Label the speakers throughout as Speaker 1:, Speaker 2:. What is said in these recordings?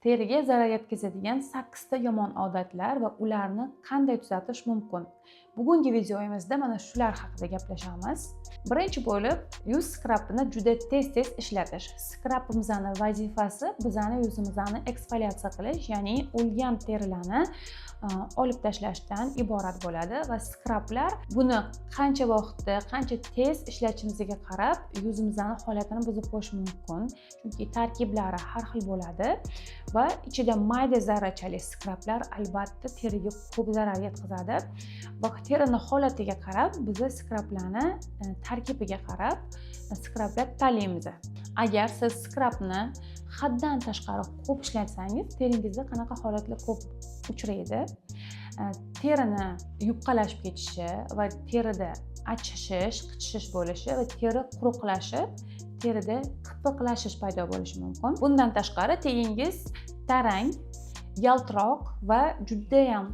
Speaker 1: Teriga zarar yetkazadigan sakkizta yomon odatlar va ularni qanday tuzatish mumkin? Bugungi videomizda mana shular haqida gaplashamiz. Birinchi bo'lib, yuz skrabini juda tez tez ishlatish. Skrabimizni vazifasi bizani yuzimizni eksfoliatsiya qilish, ya'ni o'lgan terilarni olib tashlashdan iborat bo'ladi va skrablar buni qancha vaqtda, qancha tez ishlatishimizga qarab yuzimizni holatini buzib qo'yishi mumkin, chunki tarkiblari har xil bo'ladi va ichida mayda zarrachali skrablar albatta teriga ko'p zarar yetkazadi. Va terini holatiga qarab biza skrablarni tarkibiga qarab skrablar tanlaymiz. Agar siz skrabni haddan tashqari ko'p ishlatsangiz, teringizda qanaqa holatlar ko'p uchraydi? Terini yupqalashib ketishi va terida achishish, qichishish bo'lishi va teri quruqlashib, terida qitpoqlashish paydo bo'lishi mumkin. Bundan tashqari, teringiz tarang, yaltiroq va judayam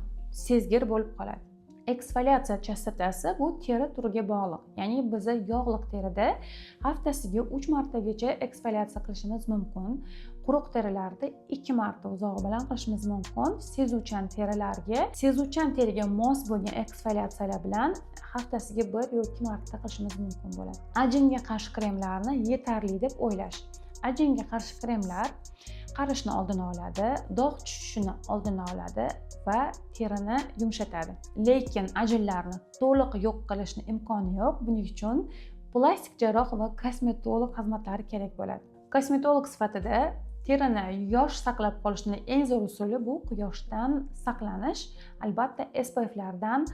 Speaker 1: sezgir bo'lib qoladi. Eksfoliatsiya chastotasi bu teri turiga bog'liq, ya'ni biza yog'liq terida haftasiga 3 martagacha eksfoliatsiya qilishimiz mumkin, quruq terilarda 2 marta uzog'i bilan qilishimiz mumkin, sezuvchan terilarga, sezuvchan teriga mos bo'lgan eksfoliatsiyalar bilan haftasiga 1 yoki 2 marta qilishimiz mumkin bo'ladi. Ajinga qarshi kremlarni yetarli deb o'ylash. Ajinga qarshi kremlar qarishni oldini oladi, dog' tushishini oldini oladi va terini yumshatadi, lekin ajinlarni to'liq yo'q qilishni imkoni yo'q. Buning uchun plastik jarroh va kosmetolog xizmatlari kerak bo'ladi. Kosmetolog sifatida terini yosh saqlab qolishni eng zo'r usuli bu quyoshdan saqlanish. Albatta, SPFlardan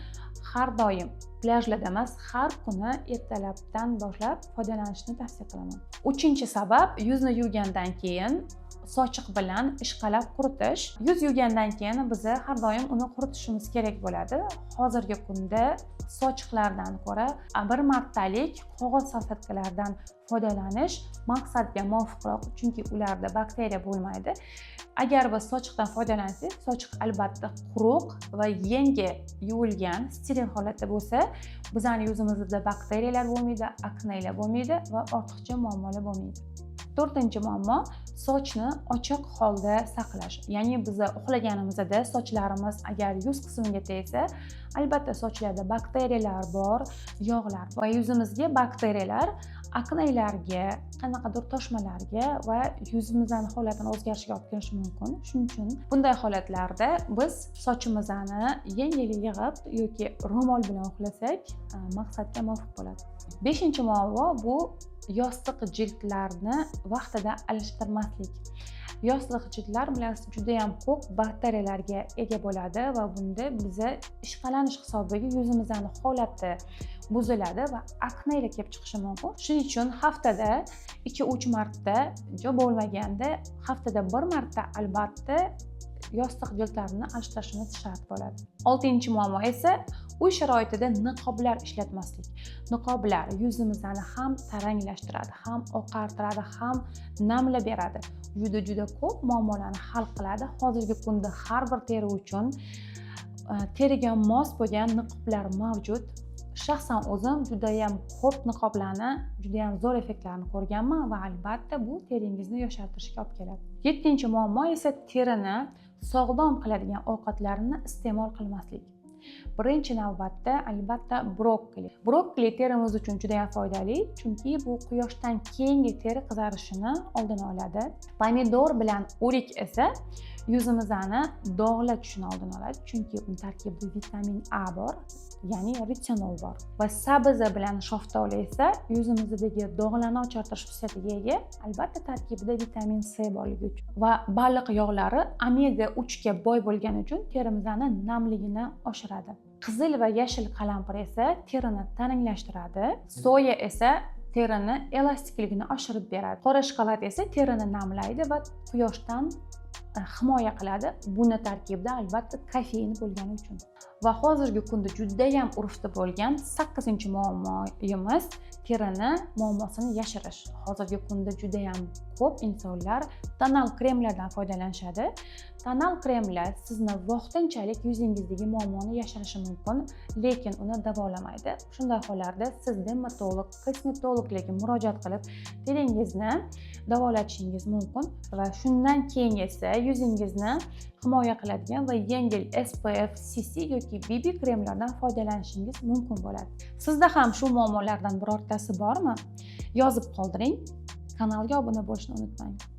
Speaker 1: har doim, plyajlarda emas, har kuni ertalabdan boshlab foydalanishni tavsiya qilaman. Uchinchi sabab: yuzni yuvgandan keyin sochiq bilan ishqalab quritish. Yuz yuvgandan keyin biza har doim uni quritishimiz kerak bo'ladi. Hozirgi kunda sochiqlardan ko'ra bir martalik qog'oz salfetkalardan foydalanish maqsadga muvofiqroq, chunki ularda bakteriya bo'lmaydi. Agar biz sochiqdan foydalansak, sochiq albatta quruq va yangi yuvilgan, steril holatda bo'lsa, bizani yuzimizda bakteriyalar bo'lmaydi, aknelar bo'lmaydi va ortiqcha muammolar bo'lmaydi. To'rtinchi muammo: sochni ochiq holda saqlash, ya'ni biza uxlaganimizda sochlarimiz agar yuz qismiga tegsa, albatta sochlarda bakteriyalar bor, yog'lar va yuzimizga bakteriyalar aknelarga, qanaqadir toshmalarga va yuzimizni holatini o'zgarishiga olib kelishi mumkin. Shuning uchun bunday holatlarda biz sochimizni yengil yig'ib yoki ro'mol bilan uxlasak, maqsadga muvofiq bo'ladi. Beshinchi muammo bu yostiq jildlarni vaqtida alishtirmaslik. Yostiq jildlar, bilasiz, judayam ko'p bakteriyalarga ega bo'ladi va bunda biza ishqalanish hisobiga yuzimizni holati buziladi va aknelar kelib chiqishi mumkin. Shuning uchun haftada 2-3 marta, jo bo'lmaganda haftada bir marta albatta yostiq jildlarini alishtirishimiz shart bo'ladi. Oltinchi muammo esa uy sharoitida niqoblar ishlatmaslik. Niqoblar yuzimizni ham taranglashtiradi, ham oqartiradi, ham namlab beradi, juda juda ko'p muammolarni hal qiladi. Hozirgi kunda har bir teri uchun teriga mos bo'lgan niqoblar mavjud. Shaxsan o'zim judayam ko'p niqoblarni judayam zo'r effektlarini ko'rganman va albatta bu teringizni yoshartirishga olib keladi. Yettinchi muammo esa terini sog'lom qiladigan ovqatlarni iste'mol qilmaslik. Birinchi navbatda, albatta, brokkoli. Brokkoli terimiz uchun juda yam foydali, chunki bu quyoshdan keyingi teri qizarishini oldini oladi. Pomidor bilan o'rik esa yuzimizni dog'lar tushishini oldini oladi, chunki uni tarkibida vitamin A bor, ya'ni retinol bor. Va sabzi bilan shaftoli esa yuzimizdagi dog'larni ochartirish xususiyatiga ega, albatta, tarkibida vitamin C borligi uchun. Va baliq yog'lari omega 3 ga boy bo'lgani uchun terimizni namligini oshiradi. Qizil va yashil qalampir esa terini taranglashtiradi, soya esa terini elastikligini oshirib beradi, qora shokolad esa terini namlaydi va quyoshdan himoya qiladi, buni tarkibida albatta kofein bo'lgani uchun. Va hozirgi kunda judayam urfda bo'lgan sakkizinchi muammoyimiz: terini muammosini yashirish. Hozirgi kunda judayam ko'p insonlar tonal kremlardan foydalanishadi. Tonal kremlar sizni vaqtinchalik yuzingizdagi muammoni yashirishi mumkin, lekin uni davolamaydi. Shunday hollarda siz dermatolog, kosmetologlarga murojaat qilib, teringizni davolatishingiz mumkin va shundan keyin esa yuzingizni himoya qiladigan va yengil SPF, CC yoki BB kremlardan foydalanishingiz mumkin bo'ladi. Sizda ham shu muammolardan birortasi bormi? Yozib qoldiring. Kanalga obuna bo'lishni unutmang.